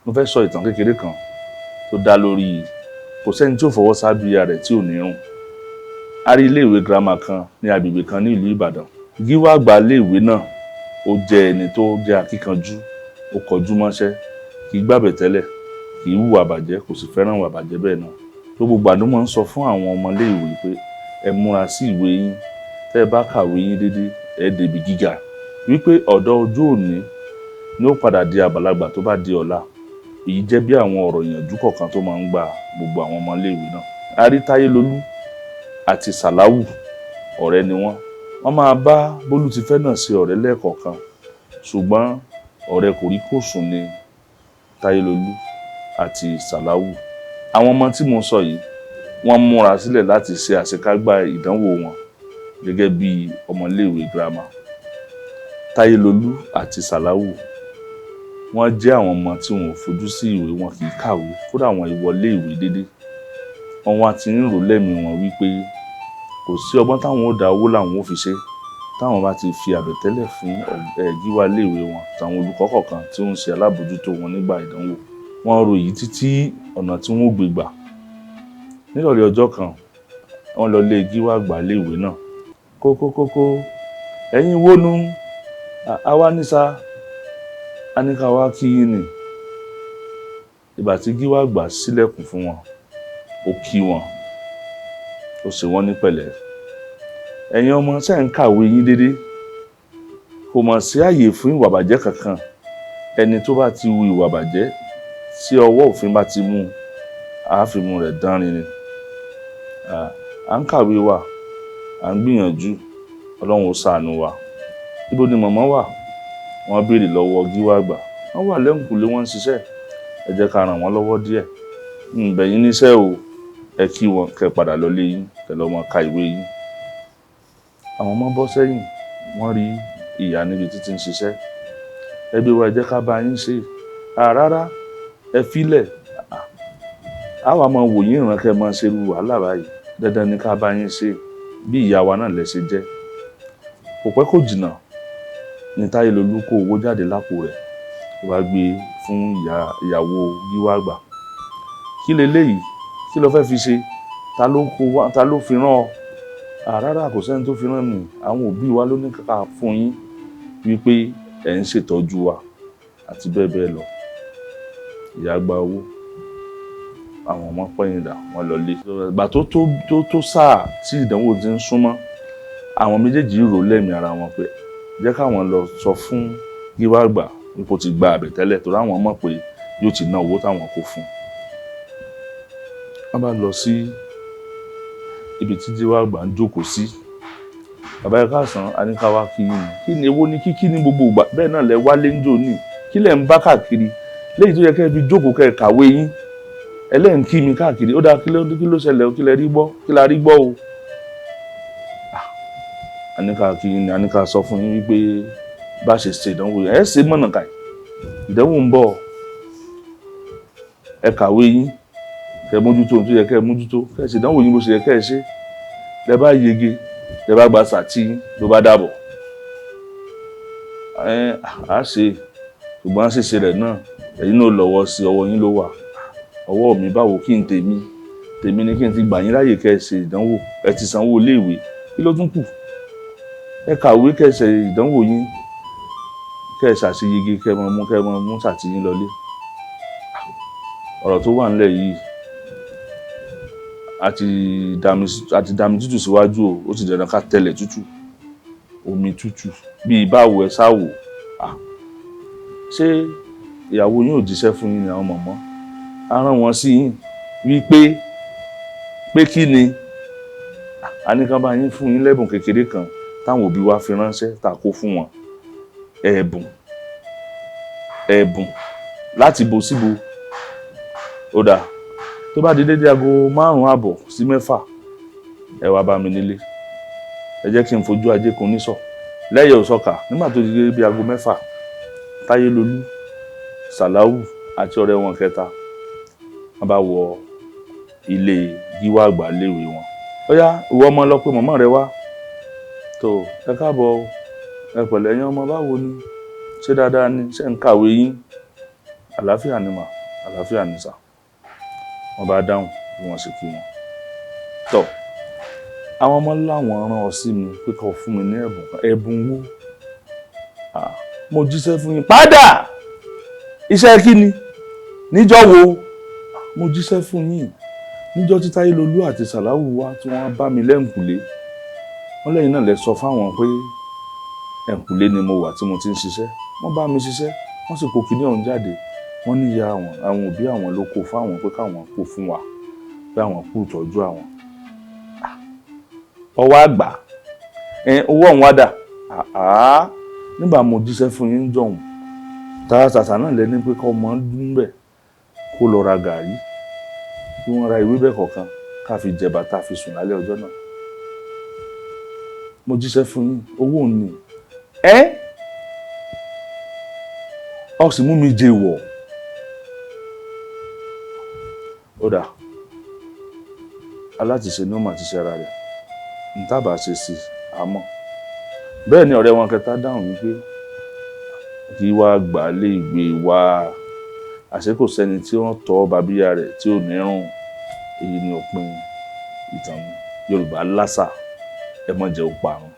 Mo fẹ́ sọ ìtàn kékeré kan tó dá lórí kò sẹ́ni tí ó fọwọ́ sábíyá rẹ̀ tí ò ní rùn. A rí iléèwé girama kan ní agbègbè kan ní ìlú Ìbàdàn. Gíwá àgbà iléèwé náà, ó jẹ́ ẹni tó jẹ́ akíkanjú, ó kọjú mọ́ṣẹ́, kì í gbàbẹ̀ tẹ́lẹ̀, kì í hùwà bàjẹ́, kò sì fẹ́ràn ìwà bàjẹ́ bẹ́ẹ̀ náà. Gbogbo ìgbà ló máa ń sọ fún àwọn ọmọ iléèwé pé ẹ múra sí ìwé yín, tẹ́ ẹ bá kàwé yín déédéé, ẹ débi gíga. Wípé ọ̀dọ́ ọjọ́ òní ni ó padà di àgbàlagbà tó bá di ọ̀la. Èyí jẹ́ bí àwọn ọ̀rọ̀ ìyànjú kọ̀ọ̀kan tó máa ń gba gbogbo àwọn ọmọ iléèwé náà. A rí Táyélolú àti Sàláwù, ọ̀rẹ́ ni wọ́n. Wọ́n máa bá Bólútifẹ́ náà ṣe ọ̀rẹ́ lẹ́ẹ̀kọ̀ọ̀kan, ṣùgbọ́n ọ̀rẹ́ kòríkòsùn ni Táyélolú àti Sàláwù. Àwọn ọmọ tí mo sọ yìí, wọ́n múra sílẹ̀ láti ṣe àṣekágbá ìdánwò wọn gẹ́gẹ́ bí ọmọ iléèwé girama. Táyélolú àti Sàláwù, wọ́n jẹ́ àwọn ọmọ tí wọn ò fojú sí ìwé, wọn kì í kàwé, kódà wọn ì wọlé ìwé déédéé. Wọ́n wá ti ń rò lẹ́mìí wọn wípé kò sí ọgbọ́n táwọn ó dá, owó làwọn ó fi ṣe. Táwọn bá ti fi àbẹ̀tẹ́lẹ̀ fún gíwá iléèwé wọn àtàwọn olùkọ́ kọ̀ọ̀kan tí ó ń ṣe alábòójútó wọn nígbà ìdánwò. Wọ́n ro èyí títí ọ̀nà tí wọ́n ó gbé gbà. Nírọ̀lẹ́ ọjọ́ kan, wọ́n lọ lé gíwá àgbà iléèwé náà. Kókókókó, ẹ̀yin wo nu? Àwa ní sá, a ní ká wá kí yín ni. Ìgbà tí gíwá àgbà ṣílẹ̀kùn fún wọn, ó kí wọn, ó ṣe wọ́n ní pẹ̀lẹ́. Ẹ̀yin ọmọ, ṣé ń kàwé yín déédéé? Kò mọ̀ sí ààyè fún ìwà bàjẹ́ kankan. Ẹni tó bá ti hu ìwà bàjẹ́ tí ọwọ́ òfin bá ti mú, a fi mú rẹ̀ dánrin ni. À ń kàwé wa, à ń gbìyànjú, Ọlọ́run ó ṣàánú wa. Ibo ni màmá wà? Wọ́n béèrè lọ́wọ́ gíwá àgbà. Wọ́n wà lẹ́yìnkùlé, wọ́n ń ṣiṣẹ́. Ẹ jẹ́ ká ràn wọ́n lọ́wọ́ díẹ̀. Ń bẹ̀ yín níṣẹ́ o, ẹ kí wọn kẹ́ padà lọ lé yín, kẹ́ lọ máa ka ìwé yín. Àwọn ọmọ bọ́ sẹ́yìn, wọ́n rí ìyá níbi títí ń ṣiṣẹ́. Ẹbí wa, ẹ jẹ́ ká bá yín ṣe. Rárá, ẹ fílẹ̀. A wá máa wò yín ìran kẹ́ máa ṣe irú wàhálà báyìí. Dandan ni ká bá yín ṣe bí ìyá wa náà lẹ ṣe jẹ́. Kò pẹ́ kò jìnnà ní Táyélolú kó owó jáde lápò rẹ̀. Ó bá gbé fún ìyá ìyàwó gíwá àgbà. Kí leléyìí? Kí lo fẹ́ fi ṣe? Ta ló kó wá? Ta ló fi rán ọ? Rárá, kò sẹ́ni tó fi rán mi. Àwọn òbí wa ló ní ká fún yín wípé ẹ̀ ń ṣètọ́jú wa àti bẹ́ẹ̀ bẹ́ẹ̀ lọ. Ìyá gba owó. Àwọn ọmọ pẹ̀yìndà, wọ́n lọlé. Ìgbà tó tó tó tó sáà tí ìdánwò ti ń súnmọ́, àwọn méjèèjì rò lẹ́mìí ara wọn pé jẹ́ káwọn lọ sọ fún gíwá àgbà wípé ó ti gba àbẹ̀tẹ́lẹ̀, torí àwọn mọ̀ pé yóò ti ná owó táwọn kó fún un. Wọ́n bá lọ sí ibi tí gíwá àgbà ń jókòó sí. Bàbá, ẹ káàsán, a ní ká wá kí yín ni. Kí ni èwo ni kíkí ní gbogbo ìgbà? Bẹ́ẹ̀ náà lẹ wálé ń jò ní. Kí lẹ̀ ń bá káàkiri? Léyìí tó yẹ kẹ́ ẹ fi jókòó kẹ́ ẹ kàwé yín. Ẹlẹ́yìn kí mi káàkiri. Ó dáa, kí ló ṣẹlẹ̀? Kí lẹ rí gbọ́? Kí la rí gbọ́ o? A ní ká kí yín ni, a ní ká sọ fún yín wípé bá ṣe ṣe ìdánwò yẹn, ẹ ṣe mọ̀nà kàì. Ìdánwò ń bọ̀. Ẹ kàwé yín, kẹ́ ẹ mójútó ohun tó yẹ kẹ́ ẹ mójútó, kẹ́ ẹ ṣe ìdánwò yín bó ṣe yẹ kẹ́ ẹ ṣe. Lẹ bá yege, lẹ bá gba sàtí yín, ló bá dàbọ̀. Ẹ á ṣe, ṣùgbọ́n ṣíṣe rẹ̀ náà, ẹ̀yin náà lọ́wọ́ sí, ọwọ́ yín ló wà. Ọwọ́ mi báwo? Kí n tèmi? Tèmi ni kí n ti gbà yín láàyè kẹ́ ẹ ṣe ìdánwò. Ẹ ti sanwó iléèwé, kí ló tún kù? Ẹ kàwé, kẹ́ ẹ ṣe ìdánwò yín, kẹ́ ẹ ṣàṣeyege, kẹ́ ẹ mọ mú sàtí yín lọlé. Ọ̀rọ̀ tó wà nílẹ̀ yìí, a ti dami tútù síwájú o, ó ti dandan ká tẹlẹ̀ tútù, omi tútù bíi báwo ẹ ṣá wò. Ṣé ìyàwó yín ò jíṣẹ́ fún yín ni? Àwọn mọ̀mọ́ a rán wọn sí yín wípé pé kí ni a ní ká bá yín fún yín lẹ́bùn kékeré kan táwọn òbí wa fi ránṣẹ́ tá a kó fún wọn. Ẹ̀bùn, ẹ̀bùn láti bo síbo? Ó dáa, tó bá di dédé aago 5:30 sí 6, ẹ wá bá mi nílé. Ẹ jẹ́ kí n fojú ajé kun nísọ̀ lẹ́yẹ̀ òsọ̀kà. Nígbà tó di dédé bí aago 6, Táyélolú, Sàláwù àti ọ̀rẹ́ wọn kẹta, wọ́n bá wọ ilé gíwá àgbà iléèwé wọn. Ó yá, ìwọ ọmọ, lọ pé màmá rẹ wá. Tó ẹ káàbọ̀ o, ẹ pẹ̀lẹ́. Ẹ̀yin ọmọ, báwo ni? Ṣé dáadáa ni? Ṣé ń kàwé yín? Àlàáfíà ni mà. Àlàáfíà ni sà. Wọ́n bá dáhùn bí wọ́n ṣe kí wọn. Tọ́ àwọn ọmọ láwọn rán ọ sí mi pé kó fún mi ní ẹ̀bùn kan. Ẹ̀bùn wo? Mo jíṣẹ́ fún yín. Padà! Iṣẹ́ kí ni? Níjọ́ wo? Mo jíṣẹ́ fún yín. Níjọ́ tí Táyélolú àti Sàláwù wá tí wọ́n bá mi lẹ́ǹkùlé. Wọ́n lẹ́yìn náà lẹ sọ fáwọn pé ẹ̀ǹkùlé ni mo wà tí mo ti ń ṣiṣẹ́. Wọ́n bá mi ṣiṣẹ́, wọ́n sì kó kinní ọ̀hún jáde. Wọ́n ní ìyá àwọn, àwọn òbí àwọn ló kó fáwọn pé káwọn kó fún wa, pé àwọn kú ìtọ́jú àwọn. Ọwọ́ àgbà, owó ọ̀hún wá dà. Nígbà mo jíṣẹ́ fún yín jọ̀hún, tààràtàtà náà lẹ́ni pé kọ́ ọmọ dún bẹ̀ kó lọ ra gàrí, kí wọ́n ra ewébẹ̀ kọ̀ọ̀kan ká fi jẹ̀bà tá fi sùn lálẹ́ ọjọ́ náà. Mo jíṣẹ́ fún yín, owó òun ni. Ọ sì mú mi jẹ wọ̀. Ó dà, alátiṣe ni ó mà ti ṣe ara rẹ̀. N tábà ṣe sí àmọ́. Bẹ́ẹ̀ ni ọ̀rẹ́ wọn kẹta dáhùn wípé kí wá gbà lé ìgbé wa. Àṣé kò sẹ́ni tí wọ́n tọ́ bàbíyá rẹ̀ tí ò ní rùn. Èyí ni òpin ìtàn mi. Yorùbá lásà, ẹ má jẹ́ ó parun.